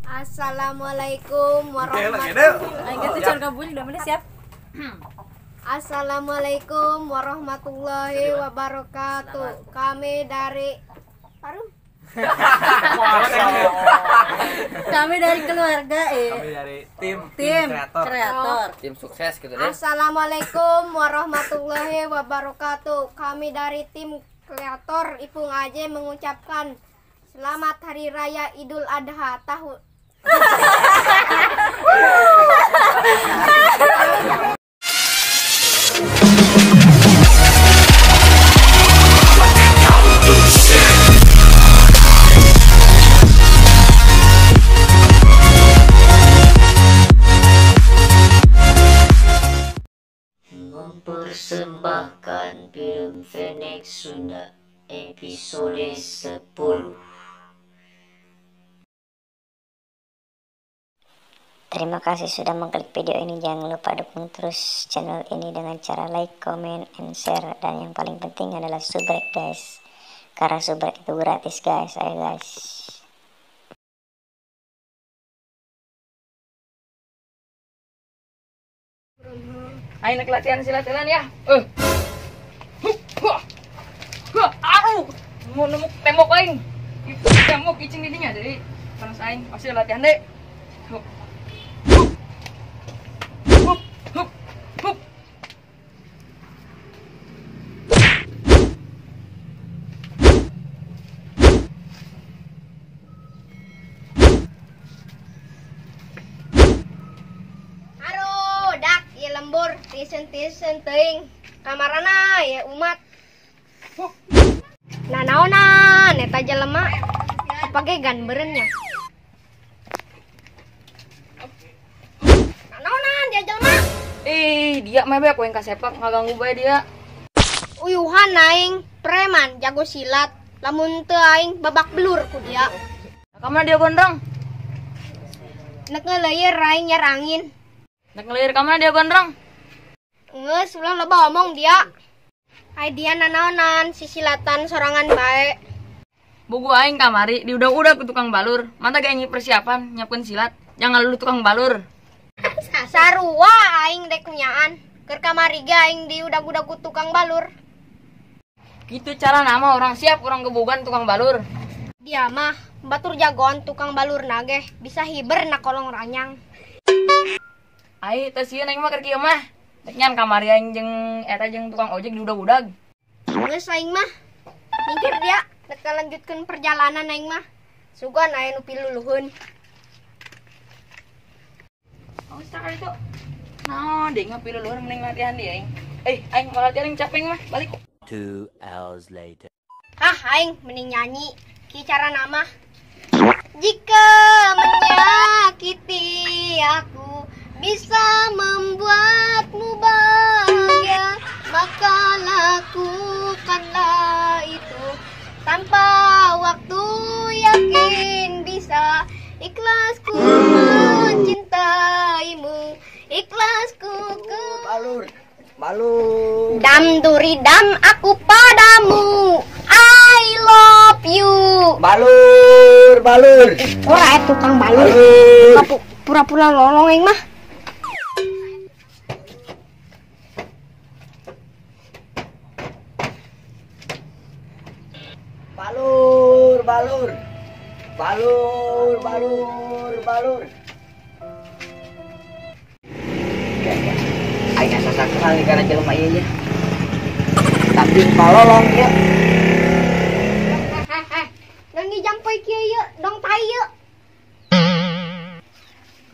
Assalamualaikum warahmatullahi siap. Assalamualaikum warahmatullahi wabarakatuh. Kami dari Parum. Kami dari keluarga Kami dari tim kreator. Tim sukses gitu deh. Assalamualaikum warahmatullahi wabarakatuh. Kami dari tim kreator Ipung Aje mengucapkan selamat Hari Raya Idul Adha tahun mempersembahkan film Fennec Sunda episode 10. Terima kasih sudah mengklik video ini. Jangan lupa dukung terus channel ini dengan cara like, comment, and share. Dan yang paling penting adalah subrek guys. Karena subrek itu gratis guys. Ayo guys. Ayo nak latihan silat-silat ya. Aduh, mau nemu tembok aing. Tembok icing didinya jadi panas aing pasti latihan deh. Hup. Hup. Hup. Hup. Aduh, dak ieu lembur tisen-tisen teuing. Kamarana ya umat. Nah naonan eta jelema pake gan beureunnya. Nah naonan dia jelema. Dia mah bae ku kasepak ngaganggu bae dia. Uyuhan aing preman jago silat. Lamun teu aing babak belur ku dia. Kamana dia gondrong? Nek ngeleuir aing nyar angin. Nek ngeleuir kamana dia gondrong? Geus ulah loba omong dia. Ai dia nanaonan sisilatan sorangan bae. Buku aing kamari diudag-udag ku tukang balur. Manta ge aing persiapan nyiapkeun silat. Jangan lulu tukang balur. Sarua aing dek kunyaan. Keur kamari ge aing diudag-udag ku tukang balur. Gitu cara nama orang siap orang gebugan tukang balur. Dia mah batur jagoan tukang balur nage bisa hiber na kolong ranyang. Ai teh sieun aing mah keur kieu mah. Dek nyan kamari aing jeung eta jeung tukang ojek diudag-udag. Geus aing mah. Mikir dia dek lanjutkeun perjalanan aing mah. Sugan aya nu piluluhun. Oh, sakali itu. Naon deui ngapiluluhun mending latihan deui aing. Aing mau latihan aing capek mah, balik. 2 hours later. Ah, aing mending nyanyi. Ki cara nama. Jika menyakiti aku bisa membuatmu bahagia, maka lakukanlah itu. Tanpa waktu yakin bisa ikhlasku mencintaimu, ikhlasku ke balur, balur. Dam duri dam aku padamu, I love you. Balur, balur. Ora tukang balur. Pura-pura lolong aing mah. Balur, balur. Balur, balur, balur. Oke. Aing asa sakral karena jelema ieu nya. Tapi palolong ieu. Dong dijampoy kieu ieu, dong tai ieu.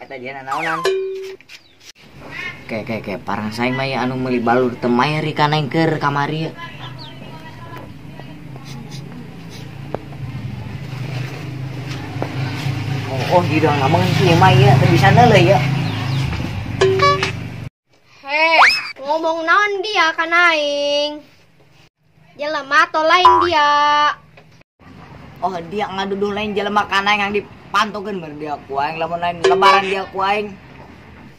Eta dia nanaonan. Oke, parang saing mah anu meuli balur teu maer ka nengker kamari. Oh, gitu ngomongin sih mah ieu teu bisa neuleuh ya. Heh, ngomong naon dia kan aing. Jelema atau lain dia. Oh, dia ngaduduh lain jelema kana yang dipantokeun ber dia ku aing lamun lain lebaran dia ku aing.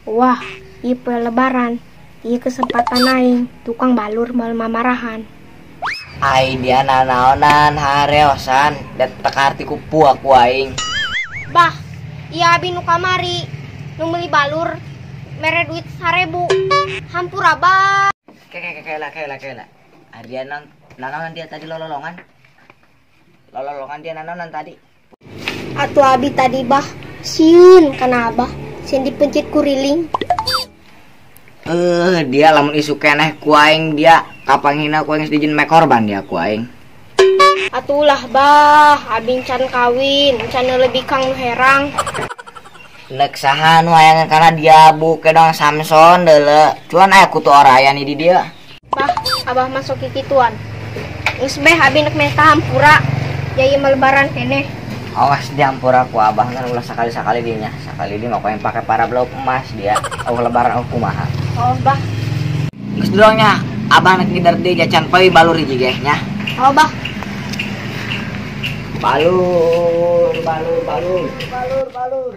Wah, ieu poe lebaran. Ieu kesempatan aing tukang balur moal mamarahan. Ai dia nanaonan hareosan da teu kaarti ku puak ku aing. Bah, Iya abi nu kamari nu meuli balur mere duit 1000. Hampura bah. Kela. Dia nanaonan dia tadi lololongan. Lololongan dia nanaonan tadi. Atuh abi tadi bah sieun kana abah sieun dipencit kuriling. Dia lamun isu keneh ku aing dia kapanghina ku aing dijin mek korban dia ku aing. Atulah bah, abi can kawin, can lebih kang nu herang. Nek saha nu hayangan kana dia bu kedong Samson deuleu. Cuan aya kutu oraya nih di dia. Bah, abah masuk kikituan. Geus beh abi nek menta hampura. Jaya melebaran keneh. Awas diampura ku abah kan ulah sakali-sakali dinya. Sakali di mah yang pakai para blok emas dia. Eueuh lebaran eueuh kumaha. Oh, bah. Geus durangnya abah nek ngider deui jacan poe balur hiji ge nya. Oh, bah. Balur, balur, balur. Balur, balur.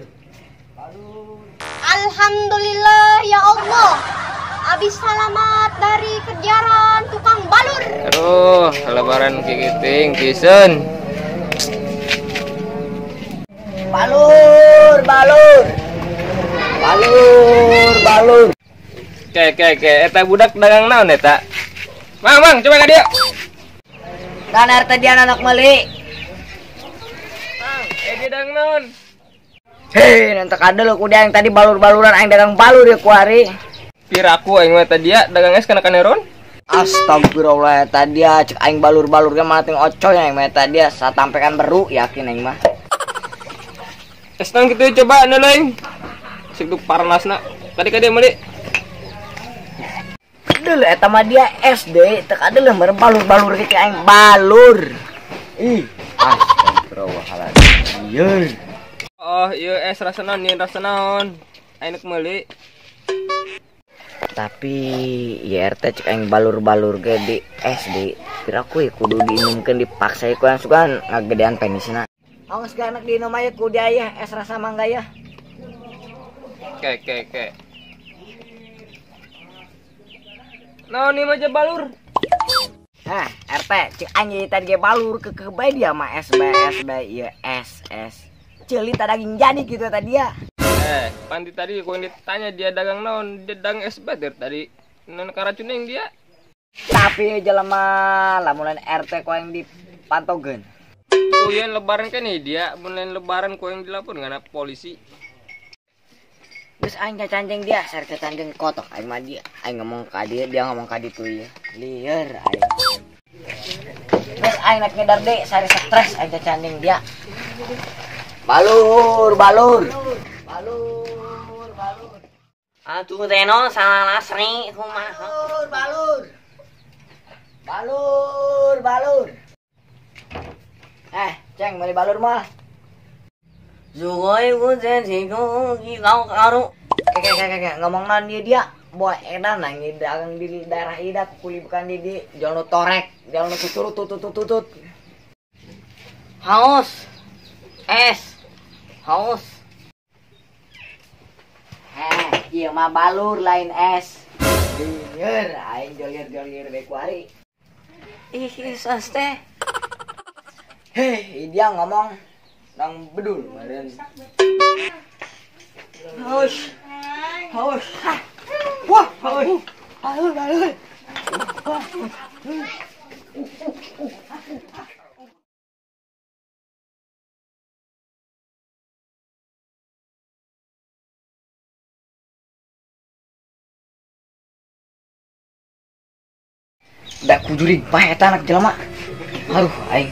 Balur. Alhamdulillah ya Allah. Abi selamat dari kejaran tukang balur. Aduh, lebaran kikiting pisan. Balur, balur. Balur, balur. Ke, eta budak dagang naon eta? Mang, coba ka dieu. Kan RT dia anak meuli. Mang, dia dagang naon? Hei, nanti kadel ku dia yang tadi balur-baluran aing dagang balur ya kuari. Piraku aing mah tadi ya dagang es kana kaneron. Astagfirullah tadi ya cek aing balur-balur ge mah ting ocoy aing mah tadi ya satampekan beru yakin aing mah. Es nang kitu coba neuleuh. Sik du parnasna. Tadi ka dia meuli. Deuleuh eta mah dia SD teu kadeuleuh meureun balur-balur ge aing balur. Ih, astagfirullahaladzim. Ieu. Oh, ieu es rasa naon, ieu rasa naon. Aing nek meuli. Tapi ya RT cek aing balur-balur ge di SD piraku kudu diinumkeun dipaksa ku yang suka ngagedean penisna. Awas ge anak diinum aya ku dia ya es rasa mangga ya. Ke. Naon ieu mah balur? Hah, RT cek aing tadi ge balur keukeuh bae dia mah S B ieu S S. Ceuli ta daging jadi gitu tadi ya. Panti tadi ku yang ditanya dia dagang naon, dia dagang es bader tadi. Non karacun yang dia. Tapi jelema lamun lain RT ku yang dipantogeun. Kuyen lebaran kan nih dia, mun lain lebaran ku yang dilapor ngana polisi. Geus aing cacanceng dia, sar cacanceng kotok aing mah dia. Aing ngomong ka dia, dia ngomong ka ditu ieu. Lieur aing. Geus aing nek ngedar deui sari stres aing cacanceng dia. Balur, balur. Balur, balur. Atuh teh no salah sri kumaha. Balur, balur. Balur, balur. Ceng beli balur mah. Sugoi ku zenjiku gigau karu. Kek ngomong naon dia. Boy edan nang dagang di daerah ida kuli bukan di jalan torek, jalan tutut tutut tutut. Haus. Es. Haus. Ieu mah balur lain es. Lieur aing jolir-jolir bae ku ari. Ih, es teh. Hei, dia ngomong nang bedul meureun. Haus. Haus. Wah, haus. Balur, balur. Da kujurig pae eta anak jelema. Aduh, aing.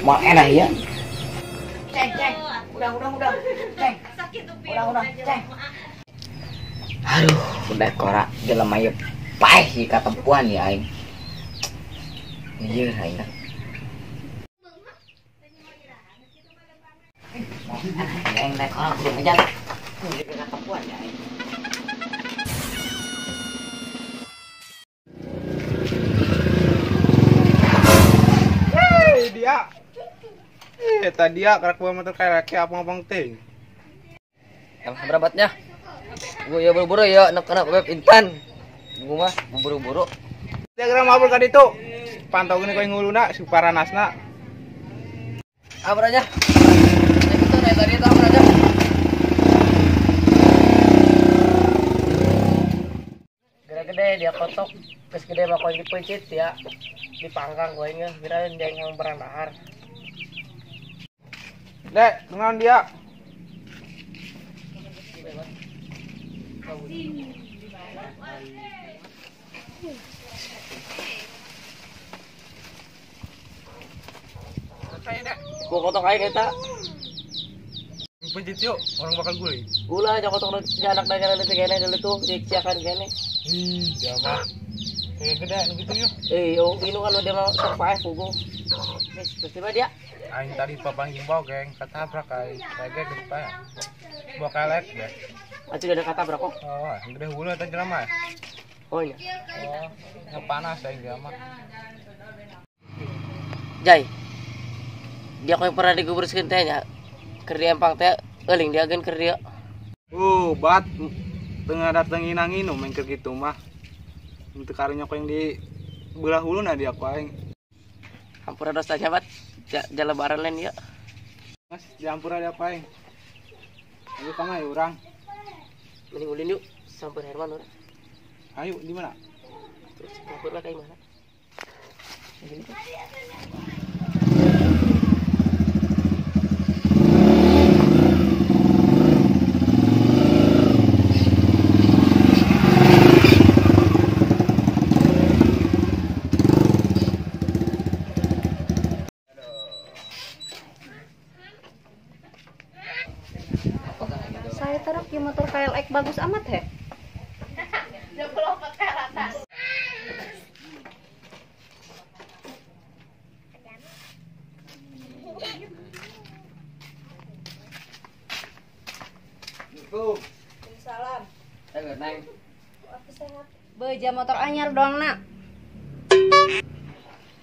Mal enak ya. Ceng, ceng. Udah. Ceng. Udah, ceng. Aduh, udah korak jelema ieu paeh ieu katempuan ya aing. Ieu aing. Aing naik korak kudu ngejar. Ieu katempuan ya aing. Dia. Tadi ya karak gua motor kayak laki apang-apang ting. Alhamdulillah. Gua ya buru-buru ya anak-anak web intan. Gua mah buru-buru. Dia geura mabur ka ditu. Pantau gini koe nguluna suparanasna. Apa aja? Itu naik tadi itu apa aja? Kotok geus gede mah kunci peuncit ya. Dipanggang ku aing kirain dia yang berang dahar. Dek, dengar dia. Gua kotok aing eta. Pencit yuk, orang bakal gulai. Ulah aja kotok anak dagang itu kene dulu tuh, diciakan kene. Dia mah. Kayak gede gitu yuk. Oh, ini kan dia mau sok paeh pugu. Wis, tiba dia. Aing tadi papanggih bogeng, ketabrak aing. Kayak gede paeh. Bawa kelek ya. Acuh ada katabrak kok. Oh, gede hulu eta jelema. Oh iya. Oh, panas aing dia mah. Jai. Dia kok yang pernah digubruskeun teh nya. Keur di empang teh euling dia geun keur dia. Bat tengah dateng nginang main keur kitu mah. Teu karunya kok yang di belah huluna dia ku aing. Hampura dosa nya bat. Ja lebaran lain ieu. Mas, diampura dia ku aing. Ayo ka mah urang. Mending ulin yuk samper Herman urang. Ayo di mana? Terus campur lah kayak mana? Saya taruh di motor KLX bagus amat he. Salam. Neng. Beja motor anyar doang nak.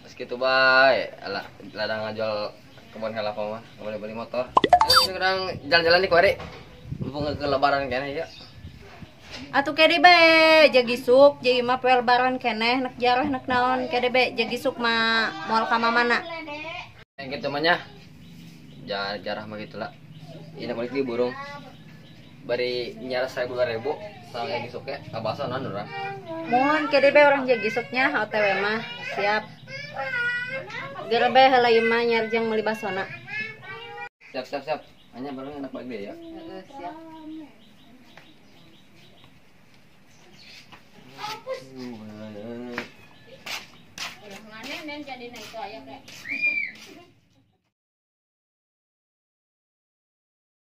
Meski itu bae, alah ladang ngajual kebun heula mah, boleh beli motor. Sekarang jalan-jalan di kuari. Mumpung ke lebaran kene ya. Atuh kede bae, jagisuk, jadi mah poe lebaran keneh nek jarah nek naon kede bae jagisuk mah moal ka mamana. Yang gitu mah nya. Jarah mah gitu lah. Ini balik di burung. Bari nyara 1000 2000 sama jagisuk ge kabasonan urang. Mohon kede bae urang jagisuknya OTW mah siap. Geura bae heula ieu mah nyarjang meuli basona. Siap siap siap. Hanya baru enak balik ya. Heeh, siap. Udah mana men jadi itu aya kayak.